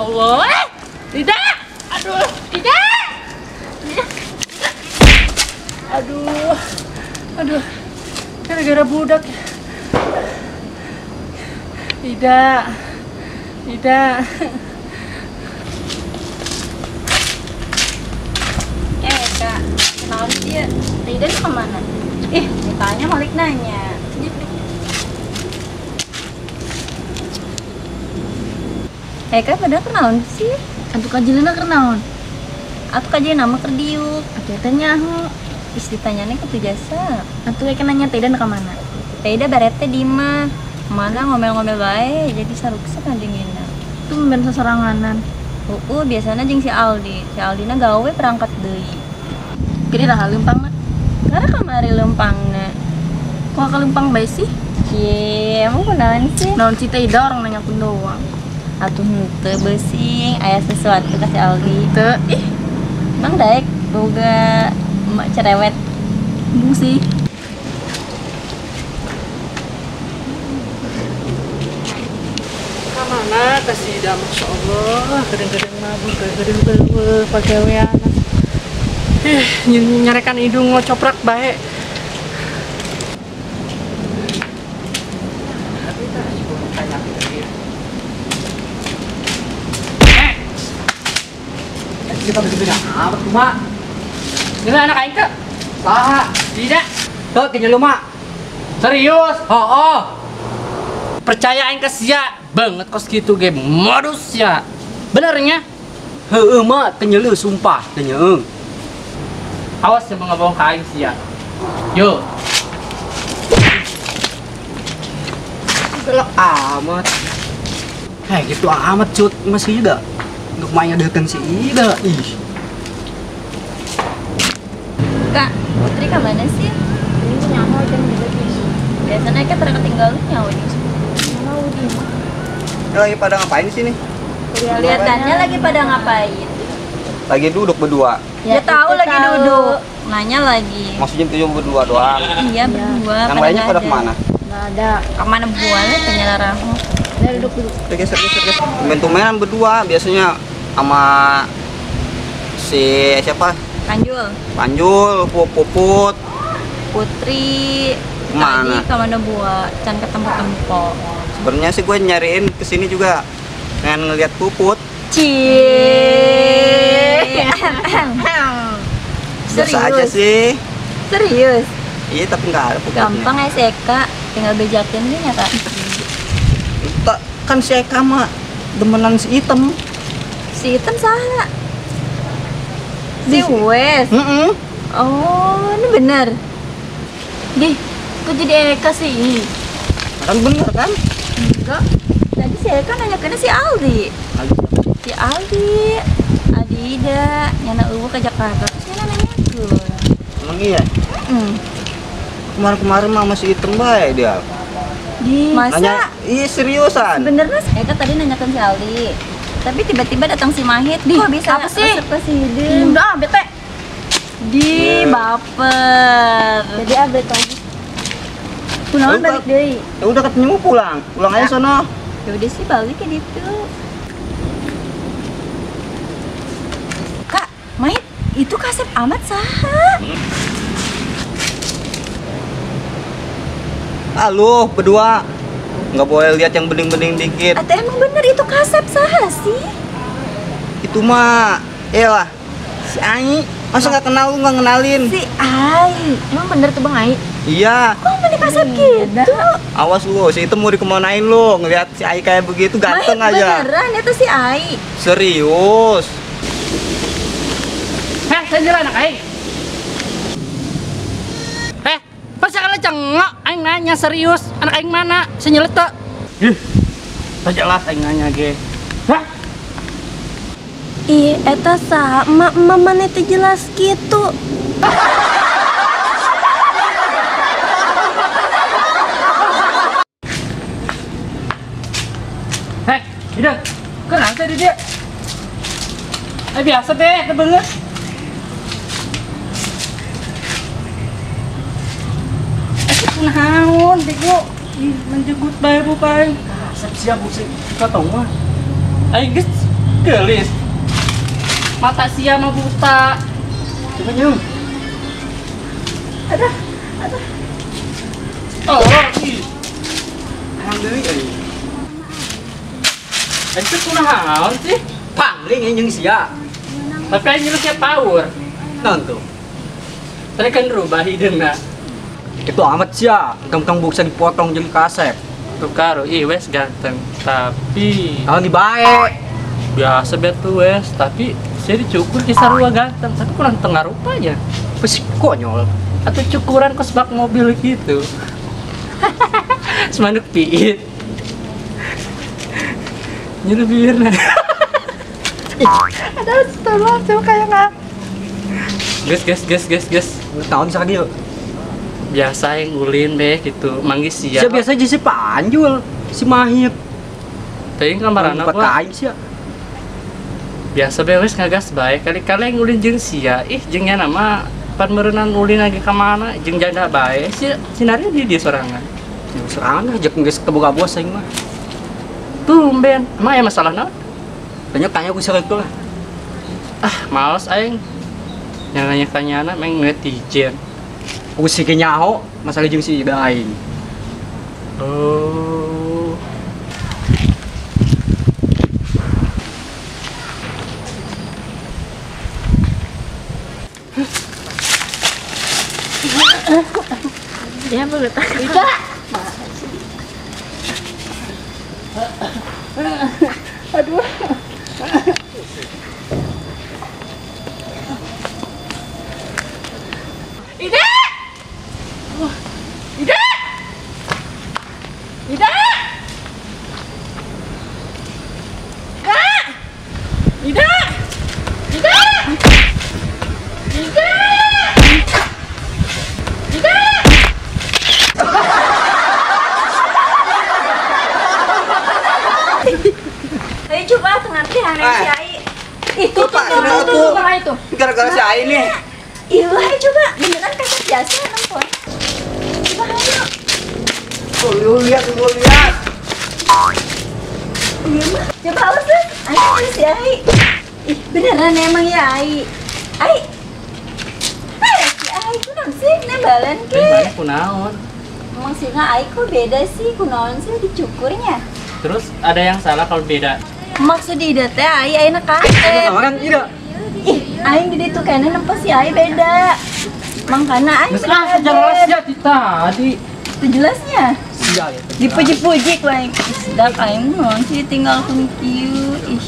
Allah. Tidak. Aduh, tidak. Tidak. Aduh. Aduh. Gara-gara budak. Tidak. Tidak. Kak, kenalin dia. Tidak kemana? Ih, ditanya Malik nanya. Kak, pada kenaon sih? Atuh kajilina kenaon? Atuh kajilina mah keur diuk. Atuh teh nyaho. Is ditanyana kutu jasa. Atuh eke nanya Teh Ida ka mana? Teh Ida barete di mah. Mana ngomel-ngomel bae jadi saruksa kandingina. Tumben sasoranganan. Heeh, biasana jeung si Aldi. Si Aldina gawe berangkat deui. Gede lah leumpangna. Karena kamari leumpangna. Kok kaleumpang bae sih? Cie, emang kunaon sih? Naon si Teh Ida orang nanya kun doang. Atuh henteu beusing, aya sesuatu ka si Aldi. Teu, ih. Emang daek boga emak cerewet. Embung sih. Kamana teh si Ida, Masya Allah, kadang-kadang mabuk, kadang-kadang beueuh pagawean. Ih, nyarekan hidung ngocoprak bae. Kita begitu amat cuma. Ini anak aing teh. Saha? Tidak. Teu kieu mah. Serius? Heeh. Percaya aing ke sia banget kos kitu ge modus ya. Benernya? Heeh mah teu nyeuleuh sumpah teu nyeung. Awas ya ngomong ka aing sia. Yo. Galak amat. Hei gitu amat cut masih Ida. Untuk mainnya datang si Ida. Ih. Kak, Putri ke mana sih? Ini nyaho jeung di. Biasanya kan terketinggalan nyaho jeung. Nyaho di mah. Lagi pada ngapain di sini? Kelihatannya lagi pada ngapain? Lagi duduk berdua. Ya, tahu lagi duduk. Nanya lagi. Maksudnya itu berdua doang. Iya, berdua. Yang lainnya pada kemana? Nggak ada. Kemana buahnya penyelaramu? Udah duduk duduk. Geser geser geser. Tumben-tumbenan berdua biasanya sama si siapa? Panjul. Panjul, Puput. Putri. Kemana? Tadi kemana buah? Can ketemu tempo. Sebenarnya sih gue nyariin kesini juga pengen ngeliat Puput. Cie. Biasa aja sih. Serius? Iya, tapi nggak ada Puputnya. Gampang ya si Eka, tinggal bejakin dia ya kak. Tak, kan si Eka mah demenan si Item. Si Item saha? Si Wes. Oh, ini bener. Dih, kok jadi Eka sih? Kan bener kan? Enggak. Tadi si Eka nanya kena si Aldi. Aldi. Si Aldi, Aldi Ida, nyana eueuh ke Jakarta terus nyana nanyakeun. Emang iya? Kemarin-kemarin mah masih Item bae dia. Di masa? Nanya, iya seriusan. Sebenernya Eka tadi nanyakan si Aldi. Tapi tiba-tiba datang si Mahit. Di, kok bisa apa sih? Resep ke si Hideng? Udah bete. Di baper. Jadi abet lagi. Kunaon balik deui? Ya udah ketemu pulang. Pulang aja sono. Ya udah sih balik ya gitu. Kak, Mahit, itu kasep amat saha? Ah lu berdua nggak boleh lihat yang bening-bening dikit. Atau emang bener itu kasep saha sih? Itu mah, lah si Ai. Masa nggak kenal lu nggak kenalin? Si Ai, emang bener tuh Bang Ai? Iya. Kok mending kasep gitu? Awas lu, si itu mau dikemanain lu ngelihat si Ai kayak begitu ganteng Mahit, aja. Beneran itu si Ai? Serius. Heh, saya jalan anak Ai. Masa kalau cengok, aing nanya serius, anak aing mana? Saya nyeletuk. Ih, tak jelas aing nanya ge. Hah? Ih, eta saha emak-emak mana teu jelas gitu. Hei, Ida, kenapa tadi dia? Biasa deh, kebenget. Naon bego, ih menjegut bae bu paing. Kasep siap bu sih, katong mah. Aing geus Gelis. Mata sia mah buta. Coba nyium. Ada, ada. Oh, ih. Alhamdulillah. Itu kunaon sih? Pangling jeung sia. Tapi aing nyeluknya power. Naon tuh? Tadi kan rubah hideungna. Itu amat sia, kang buksa dipotong jeung kasep. Tukar, ih wes ganteng, tapi naon dibae. Biasa bet tuh wes, tapi saya dicukur kisah rua ganteng, tapi kurang tengah rupanya. Pasti konyol. Atau cukuran kos bak mobil gitu. Semanduk piit. Nyuruh bibirnya. Ada setelah tuh kayak nggak. Guys. Tahun lagi yuk. Biasa yang ngulin deh gitu, manggis sia. Sia biasa aja si Panjul, si Mahit. Tapi kamar anak gua. Sia. Biasa bewes ngagas baik. Kali-kali yang ngulin jeung sia, ih jengnya nama pan meureunan ngulin lagi ka mana, jeung janda bae. Si sinarnya di dia sorangan. Ya sorangan lah, jeung geus teboga bos aing mah. Tumben, emang aya masalah naon? Banyak tanya ku sareng lah. Ah, males aing. Yang nanya-tanyana main netizen. Aku sih nyaho masalah jeung si Ida aing. Oh. Dia boleh tak? Ida. Aduh. Ida! Ida! Ida! Kak! Ida! Ida! Ida! Ida! Ayo coba ngerti aneh si Ai. Itu tuh itu. Gara-gara si Ai nih. Iya, ayo coba beneran kakak biasa nonton. Coba ayo. Tuh, lu lihat, lu lihat. Iya mah. Coba awas lah. Ayo si Ai. Ih, beneran emang ya Ai. Ai. Eh, si Ai kunaon sih nembalan ke? Mana kunaon? Emang sih Ai kok beda sih, kunaon sih dicukurnya. Terus ada yang salah kalau beda? Maksud Ida teh Ai ayeuna kasep. Kan Ida. Ih, aing di ditu kayaknya nempo si Ai beda. Mangkana aing geus ah jelas ya ti tadi. Itu jelasnya. Sia ya. Dipuji-puji ku aing. Sedap aing mah sih tinggal kun kieu. Ih.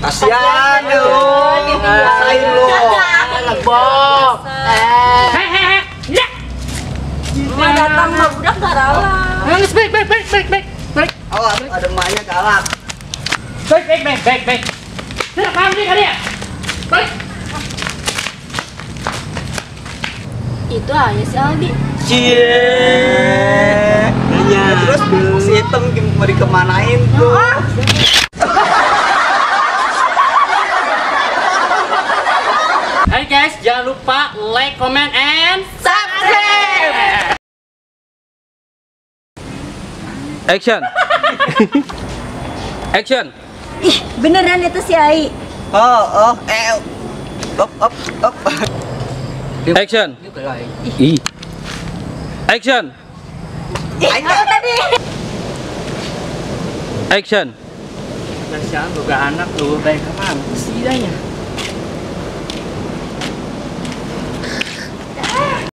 Kasihan lu. Rasain lu. Lebok. Hehehe. Ya. Mah datang mah budak garala. Geus baik baik baik baik baik. Baik. Awas ada emaknya galak. Baik baik baik baik baik. Tidak paham nih kali ya. Balik. Itu aja si Aldi. Cie. Terus si hitam mau dikemanain tuh? Hai guys, jangan lupa like, comment, and subscribe. Action. Action. Ih, beneran itu si Ai. Oh, oh, op, op, op. Action. Ih. Action. Ih, apa tadi? Action. Kasihan boga anak lu, baik kemana sih idanya?